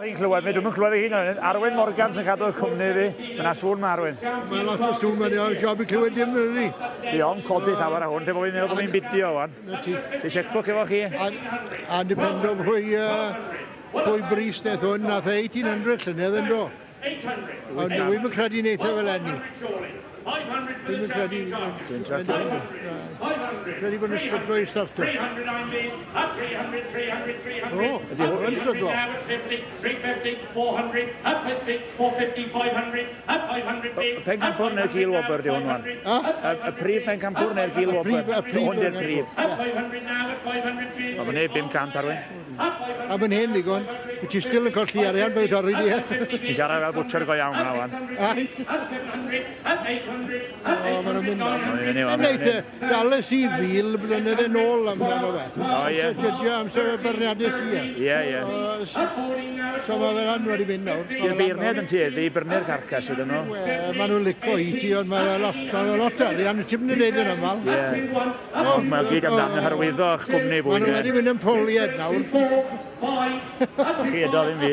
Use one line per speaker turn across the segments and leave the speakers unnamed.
Fi'n clywed, mi dwi'm yn clywed ei hun. Arwyn Morgan sy'n cadw y cwmni fi. Mae 'na sŵn ma Arwyn.
Mae lot o sŵn ma'n iawn, job i clywed dim yn ni.
Di o'n codi llawer a hwn, lle bod fi'n meddwl bod fi'n bidio wan.
Na ti.
Di checkbook efo chi?
A, a dependo pwy, pwy bris wnaeth hwn, nath e 1800 llynedd yn do. Ond wy'm yn credu neith e fel enni. Dwi'm yn credu...
Dwi'n credu.
Credu bod nhw'n stryglo i starto. O, ydy hwn yn stryglo.
Y pencampwr neu'r gil wobr di hwn wan? Y prif pencampwr neu'r gil wobr? Hwn di'r prif. O, mae'n neud 500 Arwyn.
A mae'n hen ddigon. Wyt ti still yn colli arian fe torri di.
Ti'n siarad fel bwtcher go iawn yna wan.
Ai. O, maen nhw'n mynd nawr.
Mae'n mynd i
Wnaeth e, dales i fil blynydde nôl amdano fe.
O, ie.
Amser jydio, amser beirniadus i e.
Ie, ie.
So mae fe'n an wedi mynd nawr.
Di'r beirniad yn tueddu i brynu'r carcas ydyn nhw?
Wel, maen nhw'n lico i ti, ond mae'n lot, ma lot arian, ti'n mynd i wneud yn aml.
Ie. Mae'n gyd amdano hyrwyddo eich cwmni fwy.
Maen nhw wedi mynd yn polied nawr.
Chi edo ddim fi.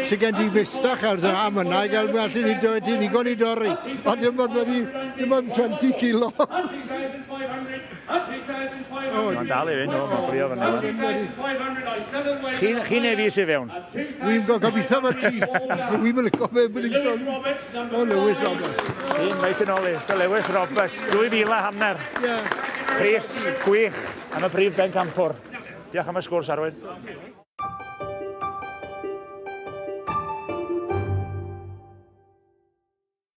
Sy gen ti fustach ar dy am yna i gael allan i dod ti ddigon i dorri. Ond dim ond wedi, dim ond 20 kilo.
Mae'n dal i fynd, o, mae'n fflio fyny. Chi, chi neu fi sydd fewn?
Wy'n gobeithio fod ti. Wy'n licio fe bod ni'n sôn. O, Lewis Roberts.
Un reit yn ôl i, Sir Lewis Roberts, 2,500.
Ie.
Pris gwych am y prif bencampwr. Diolch am y sgwrs, Arwyn.